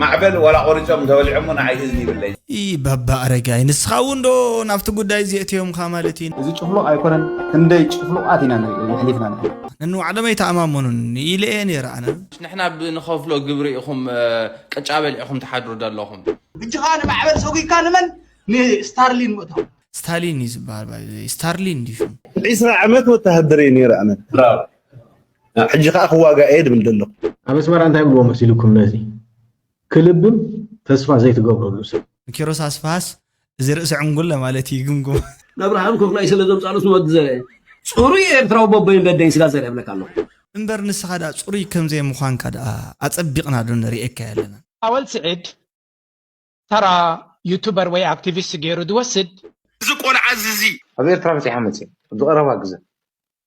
ማዕበል ዋላ ቆሪጾም ተበሊዖሞ ንዓይ ህዝቢ ይብለይ። ይ ባባ ኣረጋይ፣ ንስኻ እውን ዶ ናብቲ ጉዳይ እዚ እትዮምካ ማለት እዩ? እዚ ጭፍሉቕ ኣይኮነን፣ ክንደይ ጭፍሉቓት ኢና ንርኢ፣ የሕሊፍና ንርኢ። ንንባዕሎም ኣይተኣማመኑን ኢለ እየ ነይረ ኣነ። ንሕና ብንኸፍሎ ግብሪ ኢኹም፣ እ፣ ቅጫ በሊዕኹም ትሓድሩ ዘለኹም። ሕጂ ኸኣ ንማዕበል ሰጒግካ ንመን? ንስታርሊን ምእታው። ስታሊን እዩ ዝበሃል፣ ባይ ዘ ወይ። ስታርሊን ድዩ ሽሙ? ዒስራ ዓመት ወተሃደር እየ ነይረ ኣነ። ብራቮ። ሕጂ ኸኣ ክዋጋእ እየ ድብል ዘለኹ። ኣብ ኣስመራ እንታይ ብልዎ መሲልኩም ነዚ? ክልብም ተስፋ ዘይትገብረሉ ሰብ። ንኪሮስ ኣስፍሃስ እዚ ርእሲ ዕንጉለ ማለት እዩ፣ ይግምግሞ። ንኣብርሃም ክፍላይ ስለ ዘምጻሉስ ንወዲ ዘርአ ጽሩይ ኤርትራዊ በቦይን በደይን ስጋ ዘርአ እብለካ ኣለኹ። እምበር ንስኻ ደኣ ጽሩይ ከም ዘይምዃንካ ደኣ ኣጸቢቕና ዶ ንርእየካ ኣለና? ኣወል ስዒድ ተራ ዩቱበር ወይ ኣክቲቪስት ገይሩ ዝወስድ። እዚ ቆልዓ እዚ፣ እዚ ኣብ ኤርትራ በጺሓ መጽእ፣ ኣብዚ ቀረባ ግዘ፣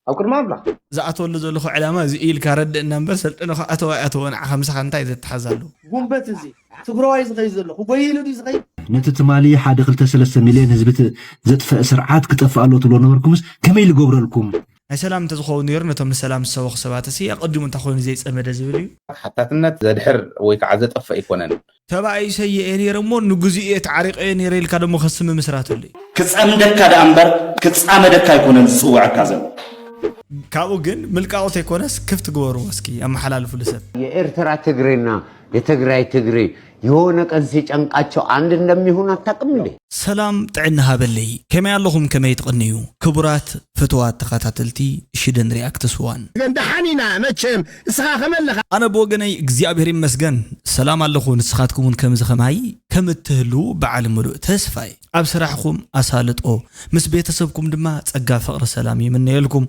ኣብ ቅድሚ ኣምላኽ። ዝኣተወሉ ዘለኹ ዕላማ እዚ ኢልካ ረድእና እምበር፣ ሰልጠነ ከኣ ኣተወ ኣይኣተወ ንዓኻ ምሳኻ እንታይ ዘተሓዝ ኣለዎ? ጉንበት እዚ ትግራዋይ ዝኸይድ ዘሎ ክጎይሉ ድዩ ዝኸይድ? ነቲ ትማሊ ሓደ ክልተ ሰለስተ ሚልዮን ህዝቢ ት-፣ ዘጥፈአ ስርዓት ክጠፍእ ኣሎ ትብሎ ነበርኩምስ ከመይ ልገብረልኩም? ናይ ሰላም እንተዝኸውን ነይሩ፣ ነቶም ንሰላም ዝሰበኹ ሰባትሲ ኣቐዲሙ እንታይ ኮይኑ ዘይጸመደ ዝብል እዩ። ሓታትነት ዘድሕር ወይ ከዓ ዘጠፍእ ኣይኮነን። ተባኢሰ እየ ነይረ እሞ ንግዚኡ እየ ተዓሪቐ እየ ነይረ ኢልካ ደሞ ክሲ ምምስራተሉ እዩ። ክጸምደካ ደኣ እምበር ክጻመደካ ኣይኮነን ዝጽውዐካ ዘሎ። ካብኡ ግን ምልቃቑ ተይኮነስ ክፍት ግበርዎ እስኪ፣ ኣመሓላልፉሉ ሰብ። የኤርትራ ትግሬና የትግራይ ትግሬ የሆነ ቀን ሲጨንቃቸው አንድ እንደሚሆን አታውቅም እንዴ? ሰላም ጥዕና ሃበለይ፣ ከመይ ኣለኹም? ከመይ ትቕንዩ? ክቡራት ፍቱዋት ተኸታተልቲ ሽደን ሪኣክትስ ዋን። ግን ደሓን ኢና መቸም፣ እስኻ ከመይ ኣለኻ? ኣነ ብወገነይ እግዚኣብሔር ይመስገን ሰላም ኣለኹ። ንስኻትኩም እውን ከምዚ ኸማይ ከም እትህልዉ በዓል ምሉእ ተስፋ እየ። ኣብ ስራሕኹም ኣሳልጦ፣ ምስ ቤተሰብኩም ድማ ጸጋ፣ ፍቕሪ፣ ሰላም ይምነየልኩም።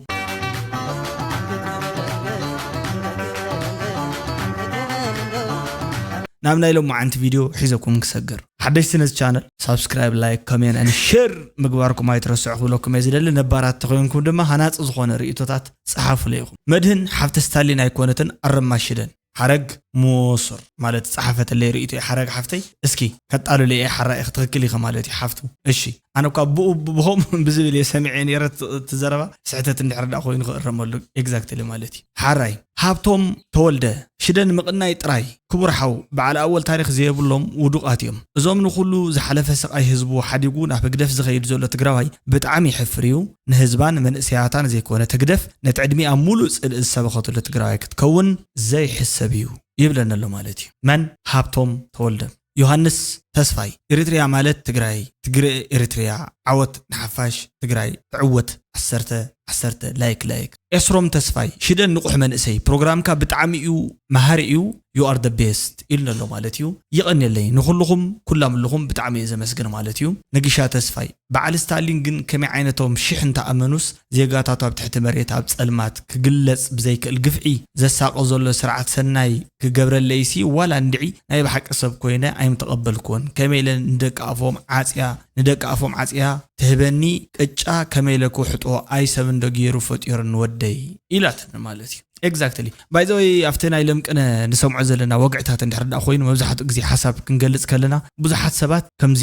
ናብ ናይ ሎማዓንቲ ቪድዮ ሒዘኩም ክሰግር። ሓደሽቲ ነዚ ቻነል ሳብስክራይብ፣ ላይክ፣ ኮሜንት፣ ን ሼር ምግባርኩም ኣይትረስዑ ክብለኩም እየ ዝደሊ። ነባራት ተኾይንኩም ድማ ሃናጺ ዝኾነ ርእይቶታት ጸሓፉለይ ኢኹም። መድህን ሓፍቲ ስታሊን ኣይኮነትን፣ ኣረማ ሽደን። ሓረግ ሞሶር ማለት ጸሓፈተለይ ርእይቶ እዩ። ሓረግ ሓፍተይ፣ እስኪ ከጣሉለይ እየ፣ ሓራይ ኢኺ፣ ትኽክል ኢኺ ማለት እዩ ሓፍቱ። እሺ፣ ኣነ እኳ ብኡ ብኸምኡ ብዝብል እየ ሰሚዐ ነይረ እቲ፣ እቲ ዘረባ። ስሕተት እንድሕር ደኣ ኮይኑ ክእረመሉ ኤግዛክትሊ ማለት እዩ። ሓራይ ሃብቶም ተወልደ፣ ሽደን ምቕናይ ጥራይ። ክቡር ሓው፣ በዓል ኣወል ታሪኽ ዘየብሎም ውዱቓት እዮም። እዞም ንኹሉ ዝሓለፈ ስቓይ ህዝቡ ሓዲጉ ናብ ህግደፍ ዝኸይድ ዘሎ ትግራዋይ ብጣዕሚ የሕፍር እዩ። ንህዝባን መንእሰያታን ዘይኮነት ህግደፍ ነቲ ዕድሚኣ ሙሉእ ጽልኢ ዝሰበኸትሉ ትግራዋይ ክትከውን ዘይሕሰብ እዩ ይብለና ኣሎ ማለት እዩ። መን? ሃብቶም ተወልደ። ዮሃንስ ተስፋይ፣ ኤሪትሪያ ማለት ትግራይ፣ ትግረ ኤሪትሪያ፣ ዓወት ንሓፋሽ፣ ትግራይ ትዕወት፣ ዓሰርተ ዓሰርተ፣ ላይክ ላይክ። ኤስሮም ተስፋይ፣ ሽደን ንቑሕ መንእሰይ፣ ፕሮግራምካ ብጣዕሚ እዩ መሃሪ እዩ፣ you are the best ኢሉና ኣሎ ማለት እዩ። ይቐንየለይ፣ ንኹልኹም ኩላምልኹም ብጣዕሚ እየ ዘመስግን ማለት እዩ። ነጊሻ ተስፋይ፣ በዓል ስታሊን ግን ከመይ ዓይነቶም ሽሕ እንተኣመኑስ ዜጋታቱ ኣብ ትሕቲ መሬት ኣብ ጸልማት ክግለጽ ብዘይክእል ግፍዒ ዘሳቕዮ ዘሎ ስርዓት ሰናይ ክገብረለይሲ ዋላ እንድዒ ናይ ብሓቂ ሰብ ኮይነ ኣይምተቐበልክዎን። ከመይ ኢለ ንደቂ ኣፎም ዓጽያ፣ ንደቂ ኣፎም ዓጽያ ትህበኒ ቅጫ ከመይ ኢለ ክውሕጦ ኣይ ሰብ እንዶ ገይሩ ፈጢሩኒ ወደይ ኢላትኒ ማለት እዩ። ኤግዛክትሊ። ባይ ዘ ወይ ኣብቲ ናይ ለምቅነ ንሰምዖ ዘለና ወግዕታት እንድሕር ደኣ ኮይኑ መብዛሕትኡ ግዜ ሓሳብ ክንገልጽ ከለና ብዙሓት ሰባት ከምዚ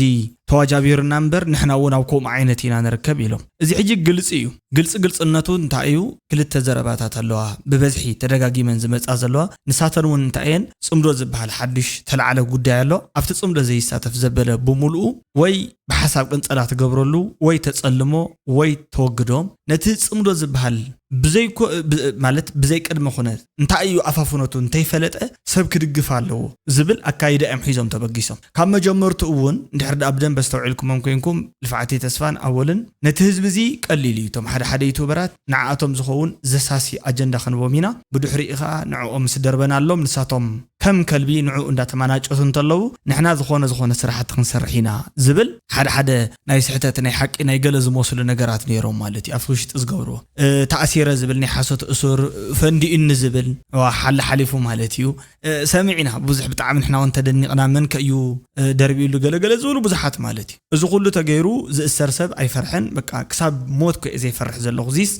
ተዋጃቢሩና እምበር ንሕና እውን ኣብ ከምኡ ዓይነት ኢና ንርከብ ኢሎም። እዚ ሕጂ ግልጺ እዩ። ግልጺ ግልጽነቱ እንታይ እዩ? ክልተ ዘረባታት ኣለዋ ብበዝሒ ተደጋጊመን ዝመጻ ዘለዋ። ንሳተን እውን እንታይ እየን? ጽምዶ ዝበሃል ሓድሽ ተላዕለ ጉዳይ ኣሎ። ኣብቲ ጽምዶ ዘይሳተፍ ዘበለ ብምሉኡ ወይ ብሓሳብ ቅንጸላ ትገብረሉ ወይ ተጸልሞ ወይ ተወግዶ። ነቲ ጽምዶ ዝበሃል ብዘይኮ-፣ ብ-፣ ማለት ብዘይ ቅድመ ኩነት እንታይ እዩ ኣፋፍኖቱ እንተይፈለጠ ሰብ ክድግፍ ኣለዎ ዝብል ኣካይዳ እዮም ሒዞም ተበጊሶም። ካብ መጀመርቱ እውን እንድሕር ደኣ ብደንበ ኣስተውዒልኩሞም ኮይንኩም ልፍዓተይ ተስፋን ኣወልን ነቲ ህዝቢ እዚ ቀሊል እዩ። እቶም ሓደ ሓደ ዩቱበራት ንዓኣቶም ዝኸውን ዘሳሲ ኣጀንዳ ክንቦም ኢና። ብድሕሪኡ ኸኣ ንዕኦም ምስ ደርበናሎም ንሳቶም ከም ከልቢ ንዕኡ እንዳተማናጨቱ እንተለዉ ንሕና ዝኾነ ዝኾነ ስራሕቲ ክንሰርሕ ኢና ዝብል ሓደ ሓደ ናይ ስሕተት ናይ ሓቂ ናይ ገለ ዝመስሉ ነገራት ነይሮም ማለት እዩ። ኣብቲ ውሽጢ ዝገብርዎ፣ እ፣ ተኣሲረ ዝብል ናይ ሓሶት እሱር፣ ፈንዲኡኒ ዝብል፣ ዋ፣ ሓሊ ሓሊፉ ማለት እዩ። እ፣ ሰሚዕና ብዙሕ ብጣዕሚ ንሕና እውን ተደኒቕና። መን ከ እዩ፣ እ፣ ደርቢኡሉ ገለ ገለ ዝብሉ ብዙሓት ማለት እዩ። እዚ ኩሉ ተገይሩ ዝእሰር ሰብ ኣይፈርሕን። በቃ ክሳብ ሞት ኮ እየ ዘይፈርሕ ዘለኹ። እዚስ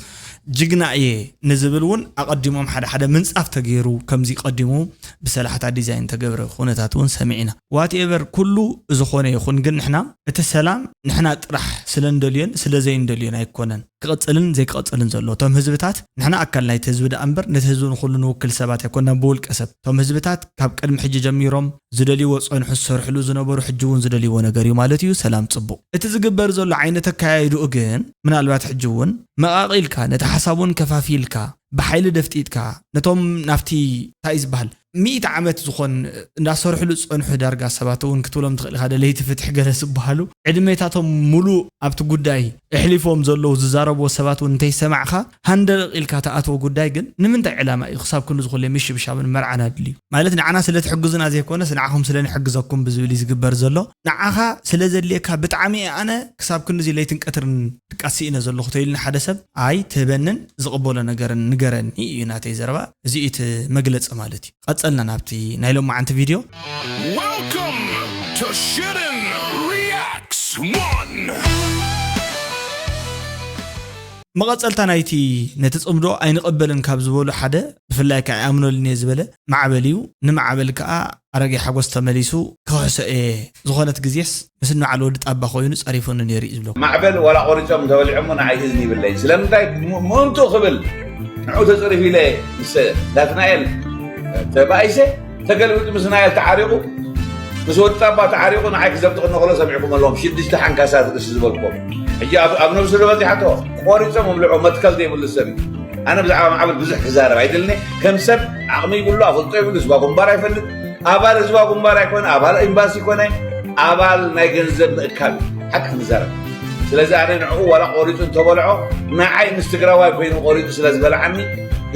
ጅግና እየ ንዝብል እውን ኣቐዲሞም ሓደ ሓደ ምንጻፍ ተገይሩ፣ ከምዚ ቀዲሙ ብሰላሕታ ዲዛይን ተገብረ ኩነታት እውን ሰሚዕና። ዋትኤቨር ኩሉ ዝኾነ ይኹን፣ ግን ንሕና እቲ ሰላም ንሕና ጥራሕ ስለ እንደልዮን ስለ ዘይንደልዮን ኣይኮነን ክቕጽልን ዘይክቕጽልን ዘሎ። እቶም ህዝብታት ንሕና ኣካል ናይቲ ህዝቢ ደኣ እምበር ነቲ ህዝቢ ንኹሉ ንውክል ሰባት ኣይኮንና ብውልቀ ሰብ። እቶም ህዝብታት ካብ ቅድሚ ሕጂ ጀሚሮም ዝደልይዎ ጸንሑ ዝሰርሕሉ ዝነበሩ ሕጂ እውን ዝደልይዎ ነገር እዩ ማለት እዩ። ሰላም ጽቡቕ። እቲ ዝግበር ዘሎ ዓይነት ኣካያይድኡ ግን ምናልባት ሕጂ እውን መቓቒልካ ነቲ ሓሳብ እውን ከፋፊልካ ብሓይሊ ደፍጢጥካ ነቶም ናብቲ እንታይ ዝበሃል ሚእቲ ዓመት ዝኾን እንዳሰርሕሉ ዝጸንሑ ዳርጋ ሰባት እውን ክትብሎም ትኽእል ኢኻ ደለይቲ ፍትሒ ገለ ዝበሃሉ ዕድሜታቶም ሙሉእ ኣብቲ ጉዳይ ኣሕሊፎም ዘለዉ ዝዛረብዎ ሰባት እውን እንተይሰማዕካ ሃንደቕ ኢልካ ትኣትዎ ጉዳይ ግን ንምንታይ ዕላማ እዩ ክሳብ ክንዲ ዝኾለ ምሽብሻብን መርዓን ኣድልዩ? ማለት ንዓና ስለ ትሕግዙና ዘይኮነስ ንዓኹም ስለ ንሕግዘኩም ብዝብል እዩ ዝግበር ዘሎ። ንዓኻ ስለ ዘድልየካ ብጣዕሚ እየ ኣነ ክሳብ ክንድዚ ለይትን ቀትርን ድቃስ ስኢነ ዘለኹ ተይሉኒ ሓደ ሰብ ኣይ ትህበንን ዝቕበሎ ነገርን ንገረኒ እዩ ናተይ ዘረባ። እዚ እዩ እቲ መግለጺ ማለት እዩ። ቀጸልና ናብቲ ናይ ሎማዓንቲ ቪድዮ። Welcome to Shitten Reacts one. መቐጸልታ ናይቲ ነቲ ጽምዶ ኣይንቕበልን ካብ ዝበሉ ሓደ ብፍላይ ከዓ ኣይኣምነሉን እየ ዝበለ ማዕበል እዩ። ንማዕበል ከዓ ኣረጋይ ሓጎስ ተመሊሱ ክኽሕሶ እየ ዝኾነት ግዜስ ምስ ንበዓል ወዲ ጣባ ኮይኑ ጸሪፉኒ ነይሩ እዩ ዝብሎ። ማዕበል ዋላ ቆሪጾም እንተበሊዖሞ ንዓይ እዝኒ ይብለይ። ስለምንታይ? ም-፣ ምእንቱ ክብል ንዑ ተጸሪፉ ኢለ ምስ ናትናኤል ተባኢሰ ተገልቢጡ ምስ ናኤል ተዓሪቑ ምስ ወዲ ጣባ ተዓሪቑ ንዓይ ክዘብጥቕ እንከሎ ሰሚዕኩም ኣለኹም ሽዱሽተ ሓንካሳት ርእሲ ዝበልኩም። ሕጂ ኣብ፣ ኣብ ነብሱ ዶ በጺሓቶ? ቆሪጾም እብልዖ መትከል ዘይብሉ ሰብ እዩ። ኣነ ብዛዕባ ማዕበል ብዙሕ ክዛረብ ኣይደልን እየ። ከም ሰብ ዓቕሚ ይብሉ፣ ኣፍልጦ ይብሉ፣ ህዝባ ግንባር ኣይፈልጥ። ኣባል ህዝባ ግንባር ኣይኮነ፣ ኣባል ኤምባሲ ኮነ፣ ኣባል ናይ ገንዘብ ምእካብ እዩ። ሓቂ ክንዛረብ። ስለዚ ኣነ ንዕኡ ዋላ ቆሪጹ እንተበልዖ፣ ንዓይ ምስ ትግራዋይ ኮይኑ ቆሪጹ ስለ ዝበልዓኒ፣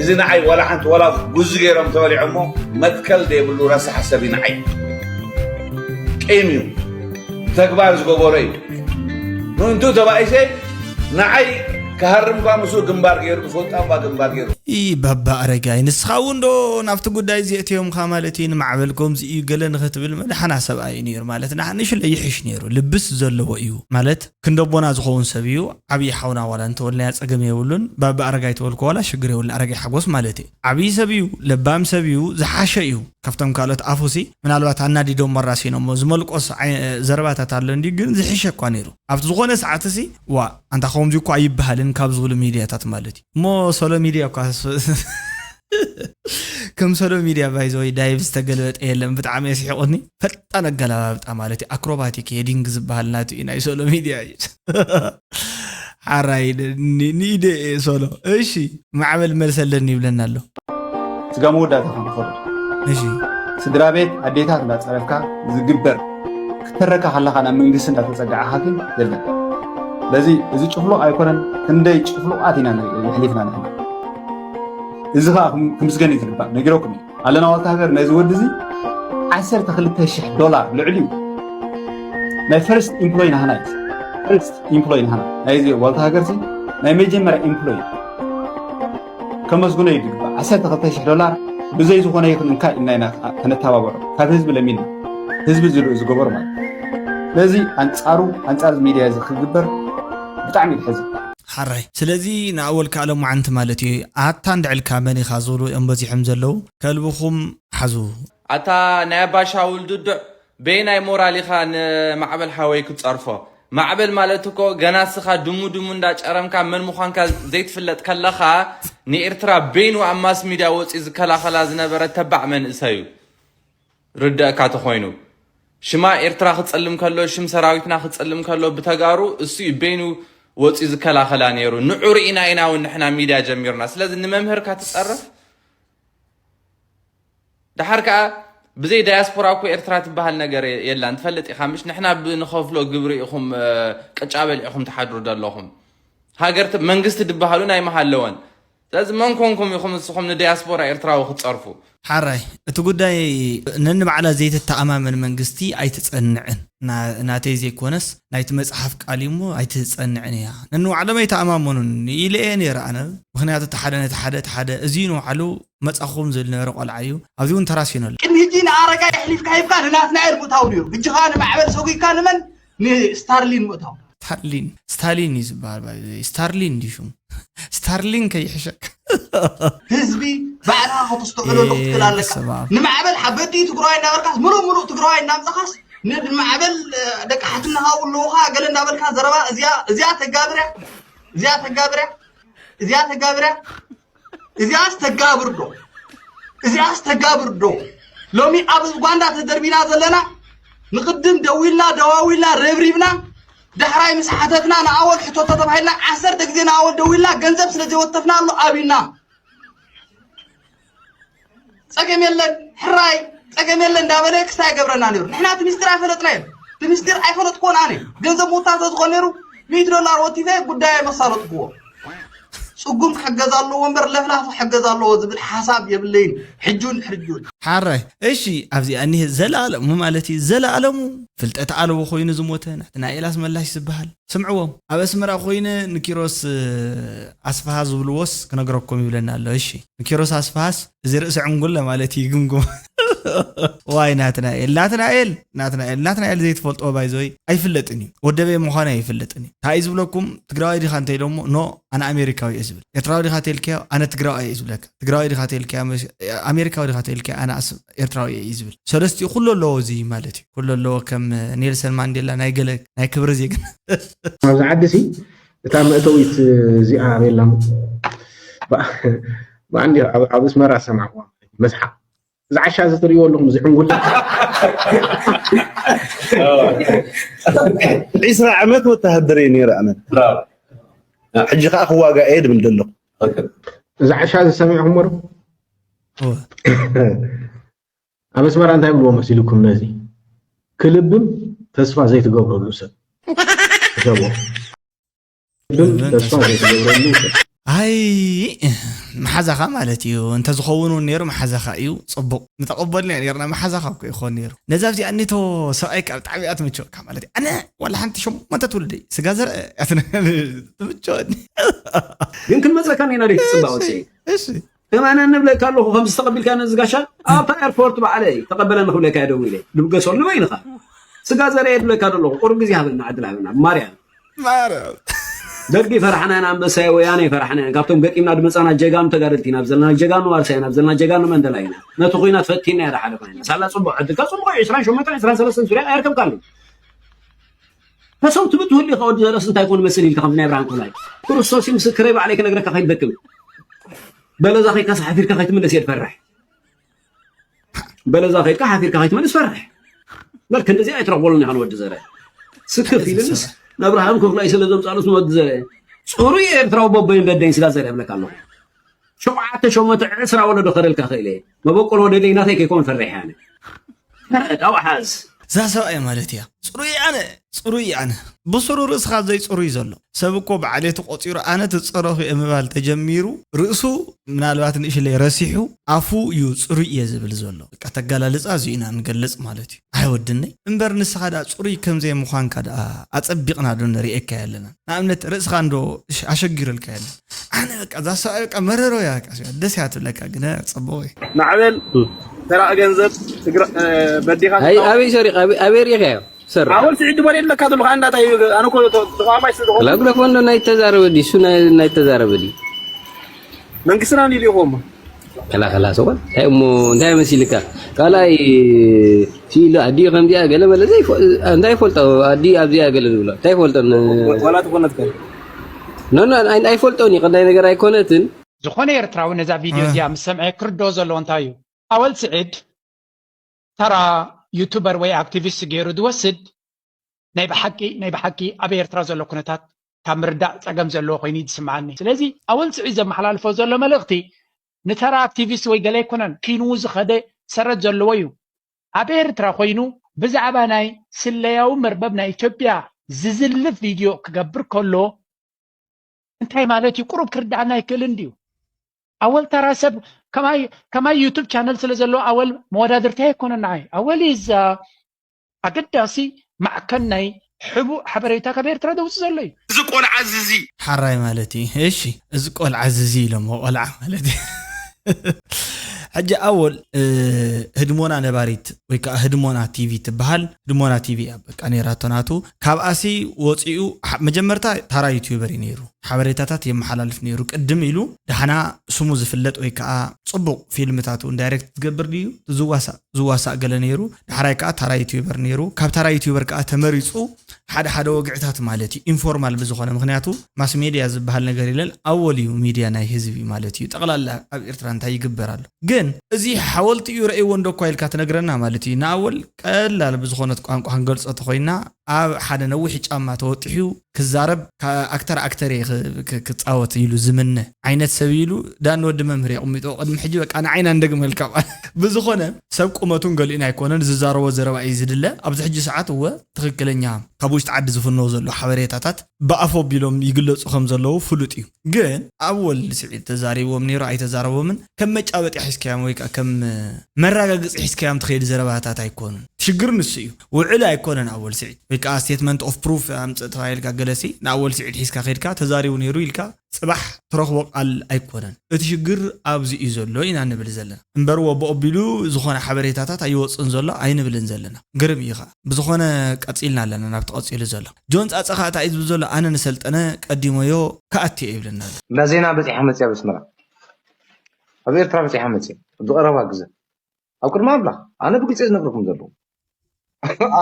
እዚ ንዓይ ዋላ ሓንቲ ዋላ ጉዚ ገይሮም ተበሊዖሞ፣ መትከል ዘይብሉ ረሳሕ ሰብ እዩ ንዓይ። ቂም እዩ። ብተግባር ዝገበሮ እዩ። ምእንቱ ተባኢሰ ንዓይ ክሃርም እኳ ምስኡ ግንባር ገይሩ፣ ምስ ወጣ እኳ ግንባር ገይሩ። ኢ ባባ ኣረጋይ፣ ንስኻ እውን ዶ ናብቲ ጉዳይ እዚ እትዮምካ ማለት እዩ? ንማዕበል ከምዚ እዩ ገለ ንኽትብል መድሓና ሰብኣይ እዩ ነይሩ ማለት ንዓ-፣ ንሽለ ይሕሽ ነይሩ። ልብስ ዘለዎ እዩ ማለት ክንደቦና ዝኸውን ሰብ እዩ። ዓብዪ ሓውና ዋላ እንተወልናያ ጸገም የብሉን። ባባ ኣረጋይ ተበልኩ ዋላ ሽግር የብሉን። ኣረጋይ ሓጎስ ማለት እዩ። ዓብዪ ሰብ እዩ፣ ለባም ሰብ እዩ፣ ዝሓሸ እዩ። ካብቶም ካልኦት ኣፉሲ ምናልባት ኣናዲዶም መራሲኖሞ ዝመልቆስ ዓይ-፣ ዘረባታት ኣሎ እንዲ ግን ዝሕሸ እኳ ነይሩ። ኣብቲ ዝኾነ ሰዓትሲ ዋ ኣንታ ከምዚ እኳ ኣይበሃልን ካብ ዝብሉ ሚድያታት ማለት እዩ። እሞ ሶሎ ሚድያ እኳ ስ-፣ ከም ሶሎ ሚድያ ባይዘወይ ዳይቭ ዝተገልበጠ የለን። ብጣዕሚ የስሒቑኒ። ፈጣን ኣገላባብጣ ማለት እዩ። ኣክሮባቲክ ሄዲንግ ዝበሃል ናቱ እዩ ናይ ሶሎ ሚድያ እዩ። ሓራይ ኒ-፣ ኒ-፣ ኒኢደ እየ ሶሎ። እሺ ማዕበል መልሰ ኣለኒ ይብለና ኣሎ። ስጋ መወዳእታ ክንፈርድ። እሺ። ስድራ ቤት ኣዴታት እንዳጸረፍካ ዝግበር፣ ክትተረካ ከለኻ ናብ መንግስቲ እንዳተጸጋዕኻ ግን የለን። ስለዚ እዚ ጭፍሉቕ ኣይኮነን፣ ክንደይ ጭፍሉቓት ኢና ን-፣ የሕሊፍና ንሕና። እዚ ኸኣ ክም-፣ ክምስገን እዩ ዝግባእ። ነጊረኩም እየ። ኣለና ዋልታ ሃገር ነዚ ወዲ እዚ ዓሰርተ ክልተ ሽሕ ዶላር ልዕሊኡ ናይ ፈርስት ኢምፕሎይ ናህና እዩ። ፈርስት ኢምፕሎይ ናህና። ናይዚ ዋልታ ሃገር እዚ ናይ መጀመርያ ኢምፕሎይ ከመስግኖ እዩ ዝግባእ። ዓሰርተ ክልተ ሽሕ ዶላር ብዘይ ዝኾነ ይኹን እንካ ኢልና ኢና ከነተባብዖ። ካብ ህዝቢ ለሚና። ህዝቢ ዝልኡ ዝገበሩ ማለት እዩ። ስለዚ ኣንጻሩ፣ ኣንጻር እዚ ሚድያ እዚ ክግበር ብጣዕሚ እዩ ዝሕዝን። ሓራይ። ስለዚ ንኣወል ከኣ ሎማዓንቲ ማለት እዩ። ኣታ እንድዕልካ መን ኢኻ ዝብሉ እዮም በዚሖም ዘለዉ። ከልብኹም ሓዙ። ኣታ ናይ ኣባ ሻውል ድዱዕ በየናይ ሞራል ኢኻ ንማዕበል ሓወይ ክትጸርፎ? ማዕበል ማለት እኮ ገና እስኻ ድሙ ድሙ እንዳጨረምካ መን ምዃንካ ዘይትፍለጥ ከለኻ ንኤርትራ በይኑ ኣብ ማስ ሚድያ ወጺኡ ዝከላኸላ ዝነበረ ተባዕ መንእሰይ እዩ። ርደእካ ተኾይኑ። ሽማ ኤርትራ ክጸልም ከሎ፣ ሽም ሰራዊትና ክጸልም ከሎ ብተጋሩ እሱ እዩ በይኑ ወጺኡ ዝከላኸላ ነይሩ። ንዑ ርኢና ኢና እውን ንሕና ሚድያ ጀሚርና። ስለዚ ንመምህርካ ትጸርፍ? ደሓር ከኣ ብዘይ ዳያስፖራ እኮ ኤርትራ ትበሃል ነገር የ-፣ የላን። ትፈልጥ ኢኻ ምሽ? ንሕና ብንኸፍሎ ግብሪ ኢኹም፣ እ፣ ቅጫ በሊዕኹም ትሓድሩ ዘለኹም። ሃገር ት-፣ መንግስቲ ድበሃሉ ናይ መሃለወን። ስለዚ መን ኮንኩም ኢኹም ንስኹም ንዳያስፖራ ኤርትራዊ ክትጸርፉ? ሓራይ፣ እቲ ጉዳይ ነንባዕላ ዘይትተኣማመን መንግስቲ ኣይትጸንዕን። ና-፣ ናተይ ዘይኮነስ ናይቲ መጽሓፍ ቃል እዩ እሞ ኣይትጸንዕን እያ። ነንባዕሎም ኣይተኣማመኑን ኢለ እየ ነይረ ኣነ። ምኽንያቱ እቲ ሓደ ነቲ ሓደ፣ እቲ ሓደ እዚ ንባዕሉ መጻኹም ዝብል ነበረ ቆልዓ እዩ። ኣብዚ እውን ተራሲኑ ኣሎ። ቅድሚ ሕጂ ንኣረጋይ ኣሕሊፍካ ሂብካ ንናትናኤል ምእታው ነይሩ። ሕጂ ኸኣ ንማዕበል ሰጒግካ ንመን? ንስታርሊን ምእታው። እታ ስታሊን ስታሊን እዩ ዝበሃል። ስታርሊን ድዩ ሽሙ? ስታርሊን ከይሕሸክ። ህዝቢ ባዕልኻ ከተስተውዕለሉ ክትክእል ኣለካ። ንማዕበል ሓበዲ ትግራዋይ እናበልካስ፣ ምሉእ ምሉእ ትግራዋይ እናምፃኻስ፣ ንማዕበል ደቂ ሓትነኻ ውለውኻ ገለ እናበልካ ዘረባ እዚኣ ተጋብርያ እዚኣ ተጋብርያ እዚኣ ተጋብርያ እዚኣስ ተጋብር ዶ? እዚኣስ ተጋብር ዶ? ሎሚ ኣብ ኡጋንዳ ተደርቢና ዘለና፣ ንቕድም ደዊልና ደዋዊልና ረብሪብና፣ ዳሕራይ ምስ ሓተትና ንኣወል ሕቶቶ ተባሂልና ዓሰርተ ግዜ ንኣወል ደዊልና፣ ገንዘብ ስለ ዘይወተፍና ኣሎ ኣቢና። ጸገም የለን ሕራይ፣ ጸገም የለን እንዳበለ ክስታይ ይገብረና ነይሩ። ንሕና እቲ ሚስጢር ኣይፈለጥናዮን። እቲ ሚስጢር ኣይፈለጥኩዎን ኣነ። ገንዘብ ምውታፍ ተዝኾን ነይሩ ሚእቲ ዶላር ወቲፈ ጉዳይ መሳለጥኩዎ። ጽጉም ክሕገዝ ኣለዎ እምበር ለፍላፍ ክሕገዝ ኣለዎ ዝብል ሓሳብ የብለይን። ሕጁን ሕርጁን። ሓራይ እሺ፣ ኣብዚኣ እኒሀ ዘለኣለሙ ማለት እዩ። ዘለኣለሙ ፍልጠት ኣልቦ ኮይኑ ዝሞተ ናትናኤል ኣስመላሽ ዝበሃል ስምዕዎም። ኣብ ኣስመራ ኮይነ ንኪሮስ ኣስፍሃ ዝብልዎስ ክነግረኩም ይብለና ኣሎ። እሺ ንኪሮስ ኣስፍሃስ እዚ ርእሲ ዕንጉለ ማለት እዩ ይግምግሞ። ዋይ ናትናኤል ናትናኤል ናትናኤል ናትናኤል ዘይትፈልጥዎ ባይዘወይ ኣይፍለጥን እዩ። ወደበይ ምዃኑ ኣይፍለጥን እዩ። እንታይ እዩ ዝብለኩም? ትግራዋይ ዲኻ እንተ ኢሎሞ ኖ ኣነ ኣሜሪካዊ እየ ዝብል። ኤርትራዊ ዲኻ ተልካዮ ኣነ ትግራዋይ እየ ዝብለካ። ትግራዋይ ዲኻ ተልካዮ ኣሜሪካዊ ዲኻ ተልካዮ ኣነ ኤርትራዊ እየ እዩ ዝብል። ሰለስቲኡ ኩሉ ኣለዎ እዚ ማለት እዩ። ኩሉ ኣለዎ ከም ኔልሰን ማንዴላ ናይ ገለ ናይ ክብሪ ዜግነት። ኣብዚ ዓዲ ሲ እታ መእተዊት እዚኣ ኣበየላ ብኣንዲ ኣብ ኣስመራ ሰማዕዋ መስሓ እዚ ዓሻ እዚ ትርእይዎ ኣለኹም፣ እዚ ሕንጉለ። ዒስራ ዓመት ወተሃደር እየ ነይረ ኣነ። ሕጂ ከዓ ክዋጋእ እየ ድብል ዘለኹ። እዚ ዓሻ እዚ ሰሚዕኹምዎ ዶ? ኣብ ኣስመራ እንታይ ብልዎ መሲልኩም ነዚ? ክልብም ተስፋ ዘይትገብረሉ ሰብ። ሕሰብዎ። ኣይ መሓዛኻ ማለት እዩ። እንተዝኸውን እውን ነይሩ መሓዛኻ እዩ። ፅቡቕ ምተቐበልና ኔርና። መሓዛኻ እኮ ይኾን ነይሩ። ነዛ ኣብዚኣ እኒቶ ሰብኣይካ ብጣዕሚ እያ ትምቸወካ ማለት እዩ። ኣነ ዋላ ሓንቲ ሸሞንተ ትውልደይ ስጋ ዘርአ እያ ትምቸወኒ። ግን ክንመፀካ ኔና ደ ትፅባወ እሺ እመነ ንብለካ ኣለኹ። ከምዚ ተቐቢልካ ነዚ ጋሻ ኣብታ ኤርፖርት ባዕለይ ተቐበለኒ ክብለካ እየ ደዊለ ድብገሰሉ በይንኻ። ስጋ ዘርአ ድብለካ ደለኹ። ቁሩብ ግዜ ሃበና ዕድል ሃበና ብማርያም። ማርያም ደርጊ ፈራሕና ኢና፣ ኣንበሳይ ወያነ ፈራሕና ኢና። ካብቶም ገጢምና ድመፃና ጀጋኑ ተጋደልቲ ኢና፣ ኣብ ዘለና ጀጋኑ ዋርሳይ ኢና፣ ኣብ ዘለና ጀጋኑ መንደላይ ኢና። ነቲ ኹናት ፈቲና ኢና፣ ሓደ ኮይና ሳላ ፅቡቕ ዕድልካ ፅቡቕ እዩ። ዕስራን ሸሞንተን ዕስራን ሰለስተን ሱርያ ኣየርከብካሉ። ተሰው ትብት ሁሉ ከወዲ ዘለስ እንታይ ኮን መስል ኢልካ ከም ናይ ብርሃን ኮላይ ክርስቶስ ምስክረይ ባዕለይ ክነግረካ ከይደክም በለዛ ከይድካ ሓፊርካ ከይትምለስ እየ ዝፈርሕ። በለዛ ከይድካ ሓፊርካ ከይትመልስ ፈርሕ። በል ክንድዚ ኣይትረኽበሉን ኢኻ ንወዲ ዘረ። ስክፍ ኢልንስ ነብርሃም ክፍላይ ስለ ዘምፃሉስ ንወዲ ዘረ። ፅሩይ ኤርትራዊ በቦይን በደይን ስጋ ዘረ እብለካ ኣለኹ። ሸውዓተ ሸሞንተ ዕስራ ወለዶ ከደልካ ክእል እየ። መበቆል ወለደይ ናተይ ከይኮን ፈሪሐ ኣነ። ተረድ ኣውሓዝ። እዛ ሰብኣይ ማለት እያ ፅሩይ ኣነ ፅሩይ ኣነ ብስሩ ርእስኻ ዘይፅሩይ ዘሎ ሰብ እኮ ብዓሌቱ ቆፂሩ ኣነ ትፀረኹ እየ ምባል ተጀሚሩ ርእሱ ምናልባት ንእሽለይ ረሲሑ ኣፉ እዩ ፅሩይ እየ ዝብል ዘሎ። በቃ ተጋላልፃ እዚኡ ኢና ንገልፅ ማለት እዩ። ኣይ ወድነይ እምበር ንስኻ ደኣ ፅሩይ ከምዘይ ምዃንካ ደኣ ኣፀቢቕና ዶ ንርእየካ ኣለና። ንኣብነት ርእስኻ እንዶ ኣሸጊረልካ የለን። ኣነ በቃ እዛ ሰብኣይ በቃ መረሮ እያ በቃ ደስ እያ ትብለካ ግን ፅቡቕ እዩ። ማዕበል ተራ ገንዘብ ትግራ በዲኻ ኣይ ኣበይ ሰሪቕ ኣበይ ኣበይ ሪኢኻዮ? ሰር ኣወል ስዒድ ድበል የለካ ዘሎ ከኣ እንዳታይ ኣነ እኮ ተቋማይ ስለ ዝኾነ ክላግለፎ እንዶ ናይ ተዛረበ ድዩ እሱ ናይ ናይ ተዛረበ ድዩ? መንግስትና ንልኢኹም ከላ ከላ ሰው እንታይ እሞ እንታይ መሲልካ ካልኣይ ሲኢሉ ኣዲ ከምዚኣ ገለ መለ እንታይ ይፈልጦ ኣዲ ኣብዚኣ ገለ ዝብሎ እንታይ ይፈልጦ ዋላ ተኾነትከ ኖ ኖ ኣይፈልጦን እዩ ቀዳይ ነገር ኣይኮነትን ዝኾነ ኤርትራዊ ነዛ ቪድዮ እዚኣ ምስ ሰምዐ ክርድኦ ዘለዎ እንታይ እዩ ኣወል ስዒድ ተራ ዩቱበር ወይ ኣክቲቪስት ገይሩ ዝወስድ ናይ ብሓቂ ናይ ብሓቂ ኣብ ኤርትራ ዘሎ ኩነታት ካብ ምርዳእ ጸገም ዘለዎ ኮይኑ እዩ ዝስምዓኒ። ስለዚ ኣወል ስዒድ ዘመሓላልፎ ዘሎ መልእኽቲ ንተራ ኣክቲቪስት ወይ ገለ ኣይኮነን፣ ኪንዉ ዝኸደ ሰረት ዘለዎ እዩ። ኣብ ኤርትራ ኮይኑ ብዛዕባ ናይ ስለያዊ መርበብ ናይ ኢትዮጵያ ዝዝልፍ ቪድዮ ክገብር ከሎ እንታይ ማለት እዩ? ቁሩብ ክርድኣና ኣይክእልን ድዩ? ኣወል ተራ ሰብ ከማይ ከማይ ዩቱብ ቻነል ስለ ዘለዎ ኣወል መወዳድርቲ ኣይኮነን ንዓይ። ኣወል is ኣገዳሲ ማዕከን ናይ ሕቡእ ሓበሬታ ካብ ኤርትራ ዘውፅእ ዘሎ እዩ። እዚ ቆልዓ እዚ እዚ ሓራይ ማለት እዩ። እሺ እዚ ቆልዓ እዚ እዚ ኢሎሞ ቆልዓ ማለት እዩ። ሕጂ ኣወል ህድሞና ነባሪት ወይ ከዓ ህድሞና ቲቪ ትበሃል። ህድሞና ቲቪ እያ በቃ ነይራቶ ናቱ። ካብኣሲ ወፂኡ መጀመርታ ታራ ዩቲዩበር እዩ ነይሩ። ሓበሬታታት የመሓላልፍ ነይሩ ቅድም ኢሉ። ዳሕና ስሙ ዝፍለጥ ወይ ከዓ ፅቡቕ ፊልምታቱ ዳይሬክት ዝገብር ድዩ ዝዋሳእ ዝዋሳእ ገለ ነይሩ። ዳሕራይ ከዓ ታራ ዩቲዩበር ነይሩ። ካብ ታራ ዩቲዩበር ከዓ ተመሪፁ ሓደ ሓደ ወግዕታት ማለት እዩ ኢንፎርማል ብዝኾነ ምክንያቱ ማስ ሜድያ ዝበሃል ነገር የለን። ኣወል እዩ ሚድያ ናይ ህዝቢ ማለት እዩ። ጠቕላላ ኣብ ኤርትራ እንታይ ይግበር ኣሎ ግን እዚ ሓወልቲ እዩ ረእይዎ እንዶ እኳ ኢልካ ትነግረና ማለት እዩ። ንኣወል ቀላል ብዝኾነት ቋንቋ ክንገልፆ ተኮይና ኣብ ሓደ ነዊሕ ጫማ ተወጢሑ ክዛረብ ኣክተር ኣክተር ክፃወት ኢሉ ዝምነ ዓይነት ሰብ ኢሉ ዳን ወዲ መምህር የቕሚጦ ቅድሚ ሕጂ በቃ ንዓይና እንደግመልካ ብዝኾነ ሰብ ቁመቱን ገሊኡን ኣይኮነን ዝዛረቦ ዘረባ እዩ ዝድለ። ኣብዚ ሕጂ ሰዓት እወ ትኽክለኛ ካብ ውሽጢ ዓዲ ዝፍነው ዘሎ ሓበሬታታት ብኣፍ ኣቢሎም ይግለፁ ከም ዘለዉ ፍሉጥ እዩ። ግን ኣወል ስዒድ ተዛሪብዎም ነይሩ ኣይተዛረቦምን ከም መጫበጢ ሒዝካዮም ወይ ከዓ ከም መረጋገፂ ሒዝካዮም ትኸይድ ዘረባታት ኣይኮኑን። ሽግር ንሱ እዩ። ውዕል ኣይኮነን ኣወል ስዒድ ወይ ከዓ ስቴትመንት ኦፍ ፕሩፍ ኣምፅእ ተባሂልካ ገለሲ ንኣወል ስዒድ ሒዝካ ከድካ ተዛሪቡ ነይሩ ኢልካ ፅባሕ ትረኽቦ ቃል ኣይኮነን። እቲ ሽግር ኣብዚ እዩ ዘሎ ኢና ንብል ዘለና እምበር ወቦ ኣቢሉ ዝኾነ ሓበሬታታት ኣይወፅን ዘሎ ኣይንብልን ዘለና። ግርም እዩ ከዓ ብዝኾነ ቀፂልና ኣለና ናብቲ ቀፂሉ ዘሎ ጆን ፃፀ ከዓ እንታይ እዩ ዝብል ዘሎ ኣነ ንሰልጠነ ቀዲሞዮ ክኣቲ እየ ይብለና ኣሎ። እንዳ ዜና በፂሓ መፅያ ኣብ ኣስመራ ኣብ ኤርትራ በፂሓ መፅያ ኣብዚ ቀረባ ግዘ ኣብ ቅድሚ ኣምላኽ ኣነ ብግልፂ ዝነግረኩም ዘለኹ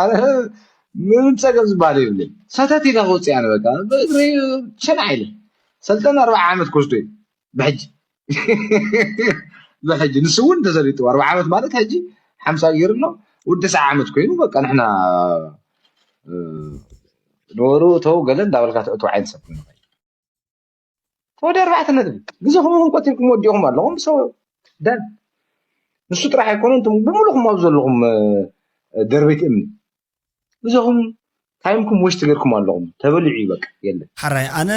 ኣነ ምንም ፀገም ዝበሃል የብለይ። ሰተት ኢለ ክወፅእ ኣነ በቃ ብእግረይ ሸናዕ ኢለ ሰልጠነ ኣርብዓ ዓመት ክወስዶ እዩ ብሕጂ ብሕጂ ንሱ እውን ተሰሊጡ ኣርብዓ ዓመት ማለት ሕጂ ሓምሳ ገይሩ ኣሎ ወዲ ሰዓ ዓመት ኮይኑ በቃ ንሕና ነበሩ እተው ገለ እንዳበልካ ተእትው ዓይነት ሰብ ኮይኑ ተወዲ ኣርባዕተ ነጥቢ ግዜኹም እውን ቆጢርኩም ወዲኹም ኣለኹም ሰው ደን ንሱ ጥራሕ ኣይኮነ እንቶም ብምሉኹም ኣብ ዘለኹም ደርበይቲ እምኒ ግዜኹም ታይምኩም ወሽቲ ገርኩም ኣለኹም ተበሊዑ እዩ በቃ የለን ሓራይ ኣነ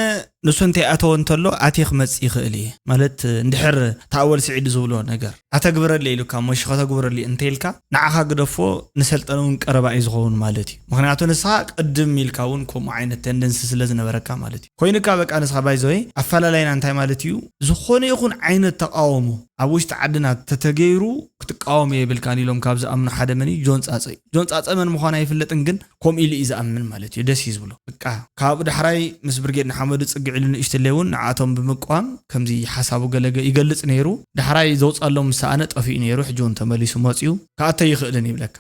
ንሱ እንተይ ኣተወ እንተሎ ኣትየ ክመጽእ ይኽእል እየ ማለት እንድሕር ተኣወል ስዒድ ዝብሎ ነገር ኣተግብረለይ ኢሉካ እሞ እሺ ከተግብረለይ እንተይልካ ንዓኻ ግደፎ ንሰልጠነ እውን ቀረባ እዩ ዝኸውን ማለት እዩ ምኽንያቱ ንስኻ ቅድም ኢልካ እውን ከምኡ ዓይነት ተንደንሲ ስለ ዝነበረካ ማለት እዩ ኮይኑካ በቃ ንስኻ ባይዘወይ ኣፈላለይና እንታይ ማለት እዩ ዝኾነ ይኹን ዓይነት ተቃወሞ ኣብ ውሽጢ ዓድና ተተገይሩ ክትቃወም የብልካን ኢሎም ካብ ዝኣምኑ ሓደ መን እዩ ጆን ፃፀ እዩ ጆን ፃፀ መን ምዃኑ ኣይፍለጥን ግን ከምኡ ኢሉ እዩ ዝኣምን ማለት እዩ ደስ እዩ ዝብሎ በቃ ካብኡ ዳሕራይ ምስ ብርጌድ ንሓመዱ ፅግዕ ኢሉ ንእሽትለይ እውን ንዓቶም ብምቅዋም ከምዚ ሓሳቡ ገለገ ይገልፅ ነይሩ ዳሕራይ ዘውፃሎም ምስ ሰኣነ ጠፊኡ ነይሩ ሕጂ እውን ተመሊሱ መፅዩ ክኣቶ ይኽእልን ይብለካ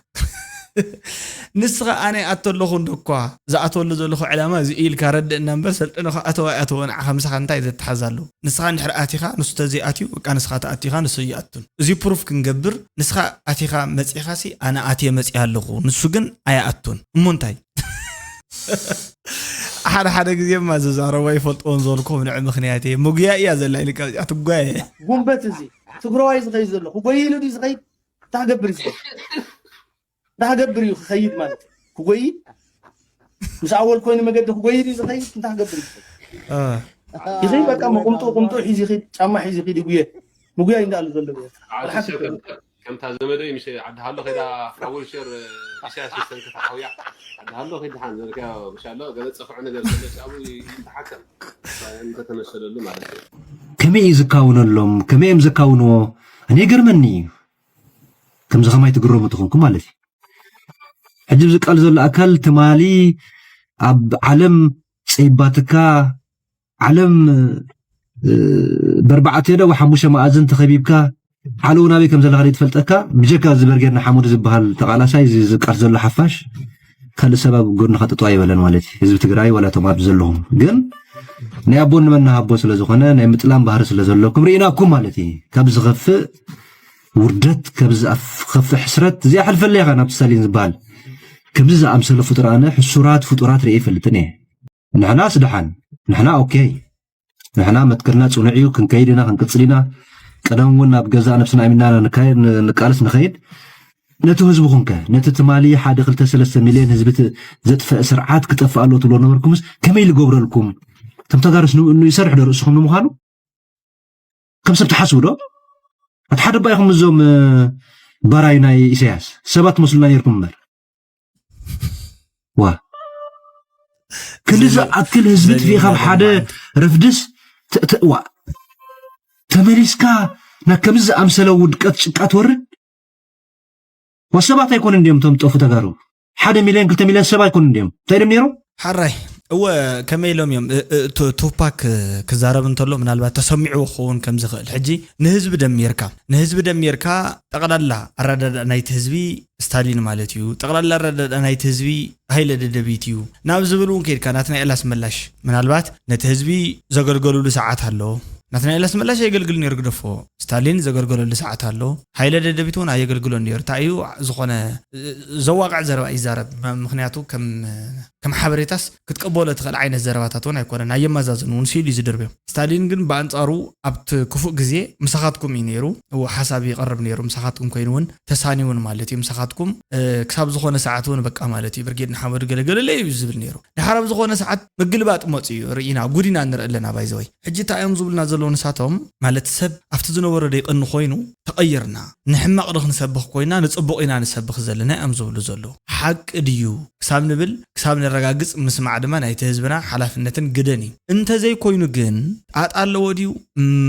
ንስኻ ኣነ ኣቶ ኣለኹ እንዶ እኳ ዝኣተወሉ ዘለኹ ዕላማ እዚ ኢልካ ረድእና እምበር ሰልጠነ ከኣተወ ኣይኣተወ ንዓኻ ምሳኻ እንታይ ዘተሓዝ ኣለዎ ንስኻ እንድሕር ኣቲኻ ንሱ ተዘይኣትዩ በቃ ንስኻ ተኣቲኻ ንሱ ይኣቱን እዚ ፕሩፍ ክንገብር ንስኻ ኣቲኻ መፂኻሲ ኣነ ኣትየ መፂኣ ኣለኹ ንሱ ግን ኣይኣቱን እሞ እንታይ ሓደ ሓደ ግዜማ ዝዛረቦ ይፈልጥዎን ዘልኩም ንዕ ምክንያት እየ ምጉያ እያ ዘላ ኢልካ እዚኣ ትጓየ ጉንበት እዚ ትግራዋይ ዝኸይድ ዘሎ ክጎይ ኢሉ ድዩ ዝኸይድ እንታይ ክገብር እዩ ዝኸይድ እንታይ ክገብር እዩ ክኸይድ ማለት እዩ ክጎይ ምስ ኣወል ኮይኑ መገዲ ክጎይ ድዩ ዝኸይድ እንታይ ክገብር እዩ ዝኸይድ ይኸይድ በቃ ቁምጡ ቁምጡ ሒዝ ይኸይድ ጫማ ሒዝ ይኸይድ ይጉየ ምጉያይ እንዳሉ ዘሎ ከምታ ዘመደይ ምስ ዓዲ ሃሎ ከይዳ ካብ ዊልቸር ኢሳያስ ዝተንከፈ ሓውያ ዓዲ ሃሎ ከይድ ድሓን ዘልካዮ ምሻሎ ገለ ፀፍዑ ነገር ዘሎ ኣብኡ ይተሓከም እንተተመሰለሉ ማለት እዩ ከመይ እዩ ዝካውነሎም ከመይ እዮም ዘካውንዎ ኣነ ይገርመኒ እዩ ከምዚ ከማይ ትግረሙ ተኾንኩም ማለት እዩ ሕጂ ኣብዚ ቃል ዘሎ ኣካል ትማሊ ኣብ ዓለም ፀይባትካ ዓለም በርባዕተ ዶ ሓሙሽተ መኣዝን ተኸቢብካ ሓለዉ ናበይ ከም ዘለካ ዘይትፈልጠካ ብጀካ እዚ በርጌድ ንሓመዱ ዝበሃል ተቃላሳይ እዚ ዝቃት ዘሎ ሓፋሽ ካልእ ሰብ ኣብ ጎንኻ ጥጠው ኣይበለን ማለት እዩ ህዝቢ ትግራይ ዋላ እቶም ኣብዚ ዘለኹም ግን ናይ ኣቦ ንመን ንሃቦ ስለ ዝኾነ ናይ ምጥላም ባህሪ ስለ ዘለኩም ርኢናኩም ማለት እዩ ካብ ዝኸፍእ ውርደት ካብ ዝኸፍእ ሕስረት እዚኣ ሕልፈለይ ኢኻ ናብ ስታሊን ዝበሃል ከምዚ ዝኣምሰለ ፍጡር ኣነ ሕሱራት ፍጡራት ርእ ይፈልጥን እየ ንሕናስ ደሓን ንሕና ኦኬ ንሕና መትከልና ፅኑዕ እዩ ክንከይድ ኢና ክንቅፅል ኢና ቀደም እውን ናብ ገዛእ ነብስና ኣሚንና ንቃልስ ንኸይድ ነቲ ህዝብኹም ከ ነቲ ትማሊ ሓደ ክልተ ሰለስተ ሚልዮን ህዝቢ ዘጥፈአ ስርዓት ክጠፍእ ኣለዎ ትብሎ ነበርኩምስ ከመይ ልገብረልኩም እቶም ተጋሩስ ንኡ ይሰርሕ ዶ ርእስኹም ንምዃኑ ከም ሰብ ትሓስቡ ዶ ኣቲ ሓደ ባኢኹም እዞም ባራዩ ናይ ኢሳያስ ሰባት መስሉና ነርኩም እምበር ዋ ክንዲ ዝኣክል ህዝቢ ትፊ ካብ ሓደ ረፍድስ ዋ ተመሊስካ ናብ ከምዚ ዝኣምሰለ ውድቀት ጭቃ ትወርድ? ወሰባት ኣይኮኑን እንዲዮም እቶም ጠፉ ተጋሩ። ሓደ ሚልዮን ክልተ ሚልዮን ሰብ ኣይኮኑን እንዲዮም። እንታይ ድም ነይሮም? ሓራይ እወ፣ ከመይ ኢሎም እዮም እ- እ- ቱ- ቱፓክ ክዛረብ እንተሎ ምናልባት ተሰሚዕዎ ክኸውን ከም ዝኽእል። ሕጂ ንህዝቢ ደሚርካ ንህዝቢ ደሚርካ ጠቕላላ ኣረዳድኣ ናይቲ ህዝቢ ስታሊን ማለት እዩ፣ ጠቕላላ ኣረዳድኣ ናይቲ ህዝቢ ሃይለ ደደቢት እዩ ናብ ዝብል እውን ከይድካ ናትናኤል ኣስመላሽ ምናልባት ነቲ ህዝቢ ዘገልገሉሉ ሰዓት ኣሎ። ናትናኤል ኣስመላሽ ኣየገልግል ነይሩ፣ ግደፎ። ስታሊን ዘገልገለሉ ሰዓት ኣሎ። ሃይለ ደደቢት እውን ኣየገልግሎን ነይሩ። እንታይ እዩ ዝኾነ ዘዋቕዕ ዘረባ ይዛረብ። ምክንያቱ ከም ከም ሓበሬታስ ክትቀበሎ ትኽእል ዓይነት ዘረባታት እውን ኣይኮነን። ኣየመዛዝን እውን ስኢሉ እዩ ዝድርብዮም። ስታሊን ግን ብኣንጻሩ ኣብቲ ክፉእ ግዜ ምሳኻትኩም እዩ ነይሩ። እዎ ሓሳብ ይቐርብ ነይሩ። ምሳኻትኩም ኮይኑ እውን ተሳኒ እውን ማለት እዩ። ምሳኻትኩም ክሳብ ዝኾነ ሰዓት እውን በቃ ማለት እዩ ብርጌድ ንሓመዱ ገለገለለ እዩ ዝብል ነይሩ። ድሓር ኣብ ዝኾነ ሰዓት ምግልባጥ መፁ እዩ። ርኢና ጉዲና ንርኢ ኣለና። ባይዘወይ ሕጂ እንታይ እዮም ዝብሉና ዘለዉ ንሳቶም ማለት ሰብ ኣብቲ ዝነበሮ ደይቀኒ ኮይኑ ተቐይርና ንሕማቕ ዶ ክንሰብኽ ኮይና ንፅቡቕ ኢና ንሰብኽ ዘለና እዮም ዝብሉ ዘለዉ። ሓቂ ድዩ ክሳብ ንብል ክሳብ ነረጋግፅ ምስማዕ ድማ ናይቲ ህዝብና ሓላፍነትን ግደን እዩ። እንተዘይኮይኑ ግን ጣጣ ኣለዎ ድዩ?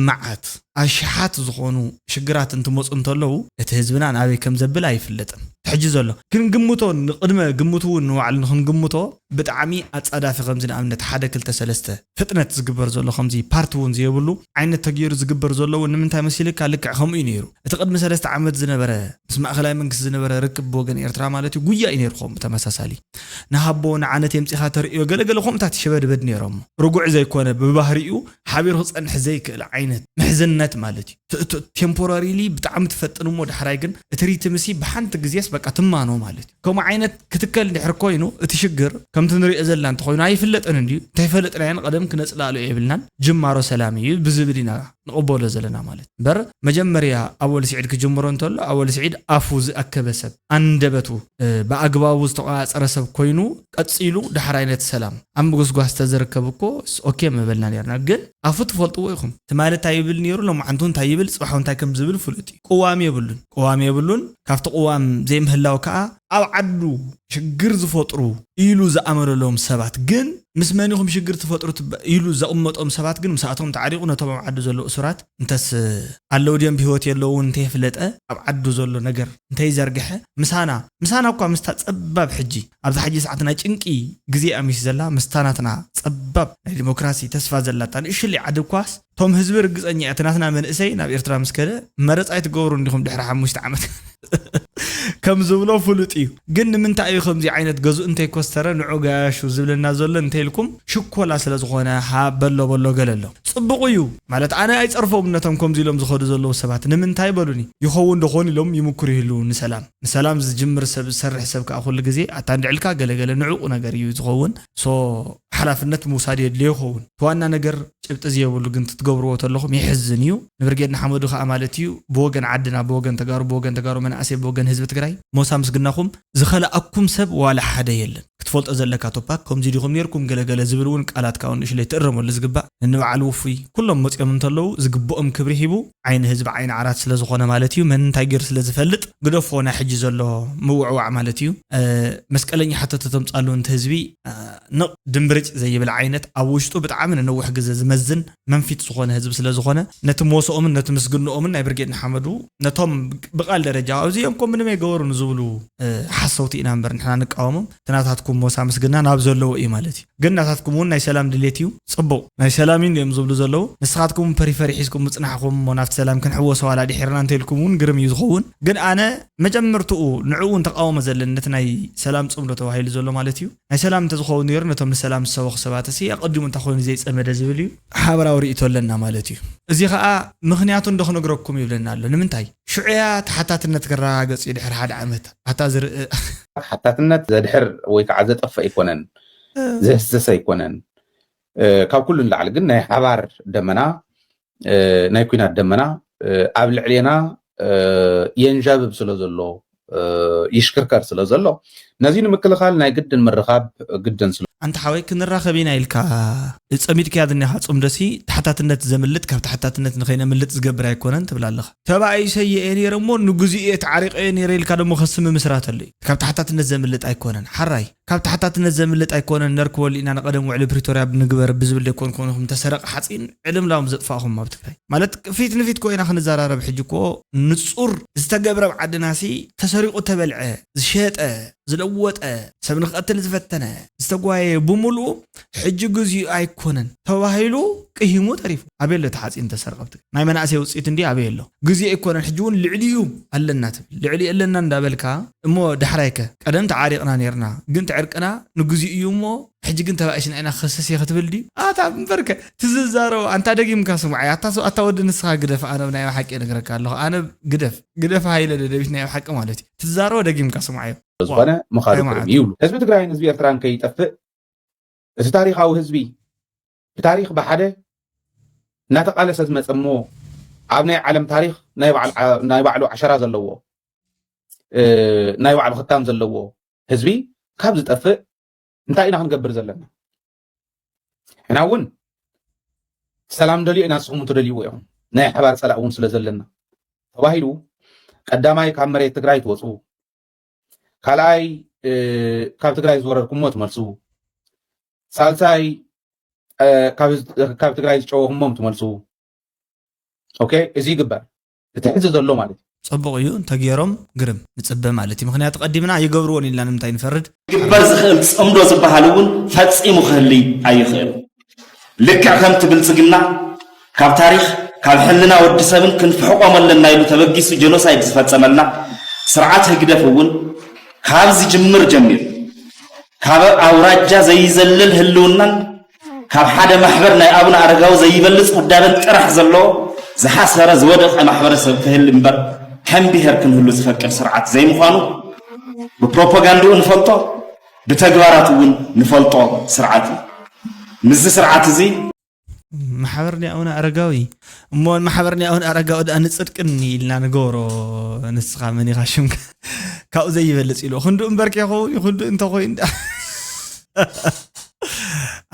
መዓት ኣሽሓት ዝኾኑ ሽግራት እንትመፁ እንተለዉ እቲ ህዝብና ናበይ ከም ዘብል ኣይፍለጥን። ሕጂ ዘሎ ክንግምቶ ንቅድመ ግምቱ እውን ንባዕሉ ንክንግምቶ ብጣዕሚ ኣፃዳፊ ከምዚ ንኣብነት ሓደ ክልተ ሰለስተ ፍጥነት ዝግበር ዘሎ ከምዚ ፓርቲ እውን ዘይብሉ ዓይነት ተገይሩ ዝግበር ዘሎ እውን ንምንታይ መሲልካ ልክዕ ከምኡ እዩ ነይሩ። እቲ ቅድሚ ሰለስተ ዓመት ዝነበረ ምስ ማእኸላይ መንግስቲ ዝነበረ ርክብ ብወገን ኤርትራ ማለት እዩ ጉያ እዩ ነይሩ። ከምኡ ተመሳሳሊ ንሃቦ ንዓነት የምፂኻ ተርእዮ ገለገለ ከምኡታት ሸበድበድ ነይሮም። ርጉዕ ዘይኮነ ብባህሪኡ ሓቢሩ ክፀንሕ ዘይክእል ዓይነት ምሕዝነት ማለት እዩ። ቴምፖራሪሊ ብጣዕሚ ትፈጥን እሞ ዳሕራይ ግን እቲ ሪትምሲ ብሓንቲ ግዜስ በቃ ትማኖ ማለት እዩ። ከምኡ ዓይነት ክትከል እንድሕር ኮይኑ እቲ ሽግር ከምቲ ንሪኦ ዘለና እንተኮይኑ ኣይፍለጥን እንድዩ። እንተይፈለጥናዮ ንቐደም ክነፅላእሎ የብልናን። ጅማሮ ሰላም እዩ ብዝብል ኢና ንቕበሎ ዘለና ማለት እምበር መጀመርያ ኣወል ስዒድ ክጅምሮ እንተሎ ኣወል ስዒድ ኣፉ ዝኣከበ ሰብ ኣንደበቱ ብኣግባቡ ዝተቆፃፀረ ሰብ ኮይኑ ቀፂሉ ዳሕራይ ነቲ ሰላም ኣብ ምጉስጓስ ተዝርከብ እኮ ኦኬ ምበልና ነርና። ግን ኣፉ ትፈልጥዎ ኢኹም። ትማሊ እንታይ ይብል ነይሩ፣ ሎማዓንቱ እንታይ ይብል፣ ፅባሕ እንታይ ከም ዝብል ፍሉጥ እዩ። ቅዋም የብሉን፣ ቅዋም የብሉን። ካብቲ ቅዋም ዘይምህላው ከዓ ኣብ ዓዱ ሽግር ዝፈጥሩ ኢሉ ዝኣመለሎም ሰባት ግን ምስ መን ኢኹም ሽግር ትፈጥሩ ኢሉ ዘቕመጦም ሰባት ግን ምስኣቶም ተዓሪቑ ነቶም ኣብ ዓዱ ዘለዉ እሱራት እንተስ ኣለዉ ድዮም ብህይወት የለውን እንተየፍለጠ ኣብ ዓዱ ዘሎ ነገር እንተይዘርግሐ ምሳና ምሳና እኳ ምስታ ፀባብ ሕጂ ኣብዚ ሓጂ ሰዓት ናይ ጭንቂ ግዜ ኣሚሽ ዘላ ምስታ ናትና ፀባብ ናይ ዲሞክራሲ ተስፋ ዘላታ ንእሽለይ ዓዲ እኳስ ቶም ህዝቢ ርግፀኛ እቲ ናትና መንእሰይ ናብ ኤርትራ ምስ ከደ መረፃ ኣይትገብሩ እንዲኹም ድሕሪ ሓሙሽተ ዓመት ከም ዝብሎ ፍሉጥ እዩ። ግን ንምንታይ እዩ ከምዚ ዓይነት ገዝኡ እንተይኮስተረ ንዑ ጋያሹ ዝብለና ዘሎ እንተይልኩም ሽኮላ ስለ ዝኾነ ሃ በሎ በሎ ገለ ኣሎ። ፅቡቕ እዩ ማለት ኣነ ኣይፀርፎም ነቶም ከምዚ ኢሎም ዝኸዱ ዘለዉ ሰባት ንምንታይ በሉኒ ይኸውን ደኾን ኢሎም ይምክሩ ይህልዉ ንሰላም ንሰላም ዝጅምር ሰብ ዝሰርሕ ሰብ ከዓ ኩሉ ግዜ ኣታ እንድዕልካ ገለገለ ንዕቑ ነገር እዩ ዝኸውን ሶ ሓላፍነት ምውሳድ የድልዮ ይኸውን እቲ ዋና ነገር ጭብጢ ዝየብሉ ግን ትትገብርዎ ተለኹም የሕዝን እዩ ንብርጌድ ንሓመዱ ከዓ ማለት እዩ ብወገን ዓድና ብወገን ተጋሩ ብወገን ተጋሩ መናእሰይ ብወገን ህዝቢ ትግራይ ሞሳ ምስግናኹም ዝኸለኣኩም ሰብ ዋላ ሓደ የለን ክትፈልጦ ዘለካ ቶፓክ ከምዚ ዲኹም ነርኩም ገለገለ ዝብል እውን ቃላት ካውን እሽለይ ትእረመሉ ዝግባእ ንንባዓል ውፉይ ኩሎም መፅኦም እንተለዉ ዝግብኦም ክብሪ ሂቡ ዓይኒ ህዝቢ ዓይኒ ዓራት ስለ ዝኾነ ማለት እዩ መን እንታይ ገይሩ ስለ ዝፈልጥ ግደፎ ናይ ሕጂ ዘሎ ምውዕዋዕ ማለት እዩ መስቀለኛ ሓተተ ተምፃሉ እንተ ህዝቢ ንቕ ድምብርጭ ዘይብል ዓይነት ኣብ ውሽጡ ብጣዕሚ ንነውሕ ግዜ ዝመዝን መንፊት ዝኾነ ህዝቢ ስለ ዝኾነ ነቲ ሞስኦምን ነቲ ምስግንኦምን ናይ ብርጌድ ንሓመዱ ነቶም ብቓል ደረጃ ኣብዚኦም ኮ ምንም ኣይገበሩ ንዝብሉ ሓሰውቲ ኢና እምበር ንሕና ንቃወሞም እቲ ናታትኩም ሞሳ ምስግና ናብ ዘለዎ እዩ ማለት እዩ ግን ናታትኩም እውን ናይ ሰላም ድሌት እዩ ፅቡቕ ናይ ሰላም እዩ እዮም ዝብሉ ዘለዉ ንስኻትኩም ፐሪፈሪ ሒዝኩም ምፅናሕኩም ሞ ናብቲ ሰላም ክንሕወሶ ዋላ ድሒርና እንተኢልኩም እውን ግርም እዩ ዝኸውን ግን ኣነ መጀመርትኡ ንዕኡ እውን ተቃውሞ ዘለኒ ነቲ ናይ ሰላም ፅምዶ ተባሂሉ ዘሎ ማለት እዩ ናይ ሰላም እንተዝኸውን ነይሩ ነቶም ንሰላም ዝሰበኹ ሰባት ሲ ኣቐዲሙ እንታይ ኮይኑ ዘይፀመደ ዝብል እዩ ሓበራዊ ርእቶ ኣለና ማለት እዩ እዚ ከዓ ምክንያቱ እንዶ ክነግረኩም ይብለና ኣሎ ንምንታይ ሽዑያ ተሓታትነት ክረጋገፅ እዩ ድሕሪ ሓደ ዓመት ኣታ ዝርኢ ሓታትነት ዘድሕር ወይ ከዓ ዘጠፍእ ኣይኮነን ዘህስስ ኣይኮነን ካብ ኩሉ ንላዕሊ ግን ናይ ሓባር ደመና ናይ ኩናት ደመና ኣብ ልዕሌና የንዣብብ ስለ ዘሎ ይሽክርከር ስለ ዘሎ ነዚ ንምክልኻል ናይ ግድን ምርኻብ ግድን ስለ ኣንታ ሓወይ ክንራኸብ ኢና ኢልካ ጸሚድካያ ዝኒኻ ጽምዶሲ ተሓታትነት ዘምልጥ ካብ ተሓታትነት ንኸይነምልጥ ዝገብር ኣይኮነን ትብል ኣለኻ። ተባኢሰ እየ ነይረ እሞ ንግዚኡ እየ ተዓሪቐ እየ ነይረ ኢልካ ደሞ ከስሚ ምስራተሉ እዩ። ካብ ተሓታትነት ዘምልጥ ኣይኮነን። ሓራይ ካብ ተሓታትነት ዘምልጥ ኣይኮነን። ነርክበሉ ኢና ንቐደም ውዕሊ ፕሪቶርያ ንግበር ብዝብል ደይኮን ኮንኹም ተሰረቐ ሓፂን ዕልምላዎም ዘጥፋእኹም ኣብ ትግራይ ማለት ፊት ንፊት ኮይና ክንዘራረብ ሕጂ እኮ ንፁር ዝተገብረ ኣብ ዓድናሲ ተሰሪቑ ተበልዐ ዝሸጠ ዝለወጠ ሰብ ንክቐትል ዝፈተነ ዝተጓየ ብምልኡ ሕጂ ግዚኡ ኣይኮነን ተባሂሉ ቅሂሙ ተሪፉ። ኣበይ ኣሎ እቲ ሓፂን ተሰርቀ ኣብ ትግራይ? ናይ መናእሰይ ውፅኢት እንዲ ኣበይ ኣሎ? ግዜ ኣይኮነን ሕጂ እውን ልዕሊኡ ኣለና ትብል። ልዕሊኡ ኣለና እንዳበልካ እሞ ዳሕራይከ ቀደም ተዓሪቕና ነርና ግን ትዕርቅና ንግዚኡ እዩ እሞ ሕጂ ግን ተባኢስና ኢና ክኸስስ እየ ክትብል ድዩ? ኣታ እምበርከ ትዝዛረቡ ኣንታ ደጊምካ ስምዓይ ኣታ ወዲ ንስኻ ግደፍ ኣነ ናይ ሓቂ ነግረካ ኣለኹ ኣነ ግደፍ ግደፍ ሃይለ ደደቢት ናይ ሓቂ ማለት እዩ ትዛረቦ ደጊምካ ስምዓዮ ዝኾነ ምኻዱ ቅድሚ ይብሉ። ህዝቢ ትግራይን ህዝቢ ኤርትራን ከይጠፍእ እቲ ታሪኻዊ ህዝቢ ብታሪኽ ብሓደ እናተቓለሰ ዝመፀ እሞ ኣብ ናይ ዓለም ታሪኽ ናይ ባዕሉ ዓሸራ ዘለዎ ናይ ባዕሉ ክታም ዘለዎ ህዝቢ ካብ ዝጠፍእ እንታይ ኢና ክንገብር ዘለና? ሕና እውን ሰላም ደልዮ ኢና ንስኹም ትደልይዎ ኢኹም ናይ ሓባር ፀላእ እውን ስለ ዘለና ተባሂሉ ቀዳማይ ካብ መሬት ትግራይ ትወፁ ካልኣይ ካብ ትግራይ ዝወረድኩሞ ትመልሱ ሳልሳይ ካብ ትግራይ ዝጨወኹሞም ትመልሱ ኦኬ እዚ ይግበር እቲ ሕዚ ዘሎ ማለት እዩ ፅቡቕ እዩ እንተገይሮም ግርም ንፅበ ማለት እዩ ምክንያቱ ቀዲምና ይገብርዎን ኢልና ንምንታይ ንፈርድ ግበር ዝኽእል ፅምዶ ዝበሃል እውን ፈፂሙ ክህልይ ኣይኽእል ልክዕ ከምቲ ብልፅግና ካብ ታሪኽ ካብ ሕልና ወዲ ሰብን ክንፍሕቆም ኣለና ኢሉ ተበጊሱ ጀኖሳይድ ዝፈፀመልና ስርዓት ህግደፍ እውን ካብ ዝጅምር ጀሚሩ ካብ ኣውራጃ ዘይዘልል ህልውናን ካብ ሓደ ማሕበር ናይ ኣቡነ ኣረጋዊ ዘይበልፅ ውዳበን ጥራሕ ዘለዎ ዝሓሰረ ዝወደቐ ማሕበረሰብ ክህል እምበር ከም ብሄር ክንህሉ ዝፈቅድ ስርዓት ዘይምዃኑ ብፕሮፓጋንድኡ ንፈልጦ ብተግባራት እውን ንፈልጦ ስርዓት እዩ። ምስዚ ስርዓት እዚ ማሕበር ናይ ኣቡነ ኣረጋዊ እሞ ማሕበር ናይ ኣቡነ ኣረጋዊ ደኣ ንፅድቅኒ ኢልና ንገብሮ ንስኻ መን ኢኻ ሽምካ ካብኡ ዘይበልፅ ኢሉ ክንዱ እምበርክ ይኸውን ይኹንዱ እንተኮይኑ ደኣ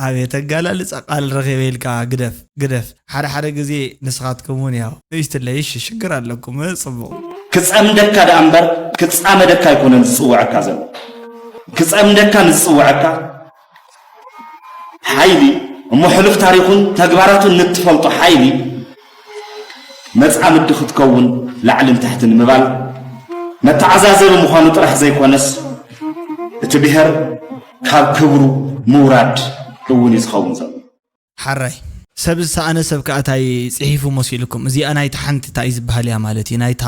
ኣቤት ኣጋላልፃ ቃል ረኺበ ኢልካ ግደፍ ግደፍ ሓደ ሓደ ግዜ ንስኻትኩም እውን ያው ንእሽትለይ እሺ ሽግር ኣለኩም ጽቡቕ ክጸምደካ ደኣ እምበር ክጻመደካ ኣይኮነን ዝጽውዐካ ዘሎ ክጸምደካ ንዝጽውዐካ ሓይሊ እሞ ሕሉፍ ታሪኹን ተግባራቱን ንትፈልጦ ሓይሊ መጻምዲ ክትከውን ላዕልን ታሕትን ምባል መተዓዛዘቢ ምዃኑ ጥራሕ ዘይኮነስ እቲ ብሔር ካብ ክብሩ ምውራድ እውን እዩ ዝኸውን ዘሎ። ሓራይ ሰብ ዝሰኣነ ሰብ ከኣ ታይ ጽሒፉ መሲልኩም እዚኣ ናይቲ ሓንቲ ታይ ዝበሃል እያ ማለት እዩ ናይታ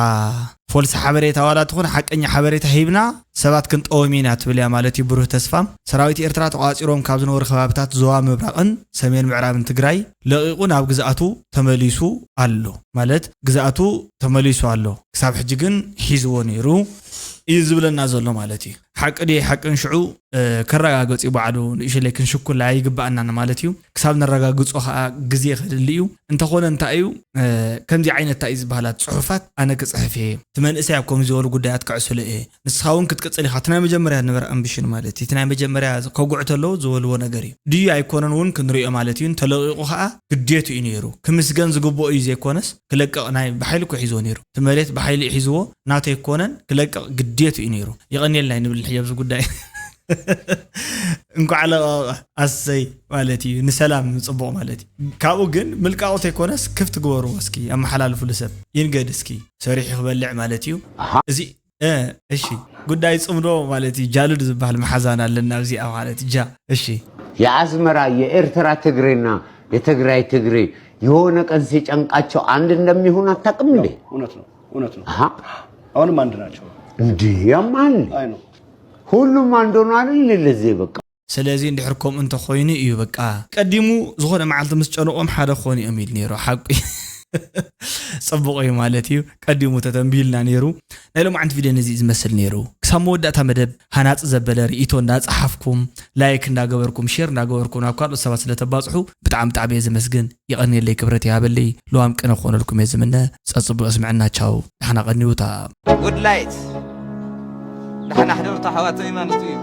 ፎልሲ ሓበሬታ ዋላ ትኹን ሓቀኛ ሓበሬታ ሂብና ሰባት ክንጠወም ኢና ትብል እያ ማለት እዩ ብሩህ ተስፋ ሰራዊት ኤርትራ ተቋጺሮም ካብ ዝነበሩ ከባብታት ዞባ ምብራቕን ሰሜን ምዕራብን ትግራይ ለቒቑ ናብ ግዝኣቱ ተመሊሱ ኣሎ ማለት ግዝኣቱ ተመሊሱ ኣሎ ክሳብ ሕጂ ግን ሒዝዎ ነይሩ እዩ ዝብለና ዘሎ ማለት እዩ ሓቂ ድየ ሓቅን ሽዑ ከረጋገጽ እዩ ባዕሉ ንእሽለይ ክንሽኩል ኣይግባኣናን ማለት እዩ ክሳብ ነረጋግጾ ከዓ ግዜ ከድሊ እዩ እንተኾነ እንታይ እዩ ከምዚ ዓይነት እንታይ ዝበሃላ ፅሑፋት ኣነ ክፅሕፍ እየ እቲ መንእሰይ ኣብ ከምዚ ዝበሉ ጉዳያት ክዕስሎ እየ ንስኻ እውን ክትቅፅል ኢኻ እቲ ናይ መጀመርያ ንበር ኣምቢሽን ማለት እዩ እቲ ናይ መጀመርያ ከጉዕ ተለዉ ዝበልዎ ነገር እዩ ድዩ ኣይኮነን እውን ክንሪኦ ማለት እዩ እንተለቂቑ ከዓ ግዴቱ እዩ ነይሩ ክምስገን ዝግብኦ እዩ ዘይኮነስ ክለቅቕ ናይ ብሓይሊ እኮ ሒዝዎ ነይሩ እቲ መሬት ብሓይሊ ሒዝዎ ናተይ ኣይኮነን ክለቅቕ ግዴቱ እዩ ነይሩ የቐንየልና ንብል ሕጂ ኣብዚ ጉዳይ እንኳዕ ለቐቐ ኣሰይ ማለት እዩ ንሰላም ፅቡቕ ማለት እዩ ካብኡ ግን ምልቃቑ ተይኮነስ ክፍት ግበሩ እስኪ ኣመሓላልፉሉ ሰብ ይንገድ እስኪ ሰሪሑ ክበልዕ ማለት እዩ እዚ እሺ ጉዳይ ፅምዶ ማለት እዩ ጃሉድ ዝበሃል መሓዛን ኣለና ኣብዚኣ ማለት ጃ እሺ የአስመራ የኤርትራ ትግሬና የትግራይ ትግሬ የሆነ ቀን ሲጨንቃቸው አንድ እንደሚሆን አታውቅም እንዴ? እውነት ነው፣ እውነት ነው። አሁንም አንድ ናቸው። እንዲህ ያማል ሁሉም አንድ ሆኖ አይደል ለዚህ በቃ ስለዚ እንድሕር ከምኡ እንተኮይኑ እዩ በቃ ቀዲሙ ዝኾነ መዓልቲ ምስ ጨነቆም ሓደ ክኾኑ እዮም ኢሉ ነይሩ ሓቁ ጽቡቕ እዩ ማለት እዩ ቀዲሙ ተተንቢልና ነይሩ ናይ ሎማዓንቲ ቪድዮ ነዚ ዝመስል ነይሩ ክሳብ መወዳእታ መደብ ሃናፂ ዘበለ ርእይቶ እንዳፀሓፍኩም ላይክ እንዳገበርኩም ሼር እንዳገበርኩም ናብ ካልኦት ሰባት ስለተባፅሑ ብጣዕሚ ብጣዕሚ እየ ዘመስግን የቐንየለይ ክብረት ይሃበለይ ለዋም ቅነ ክኾነልኩም እየ ዝምነ ፀፅቡ ኣስምዐና ቻው ዳሕና ቀኒውታ Good light. ደሓን ኣሕደርቱ ኣሕዋተይ ማለት እዩ።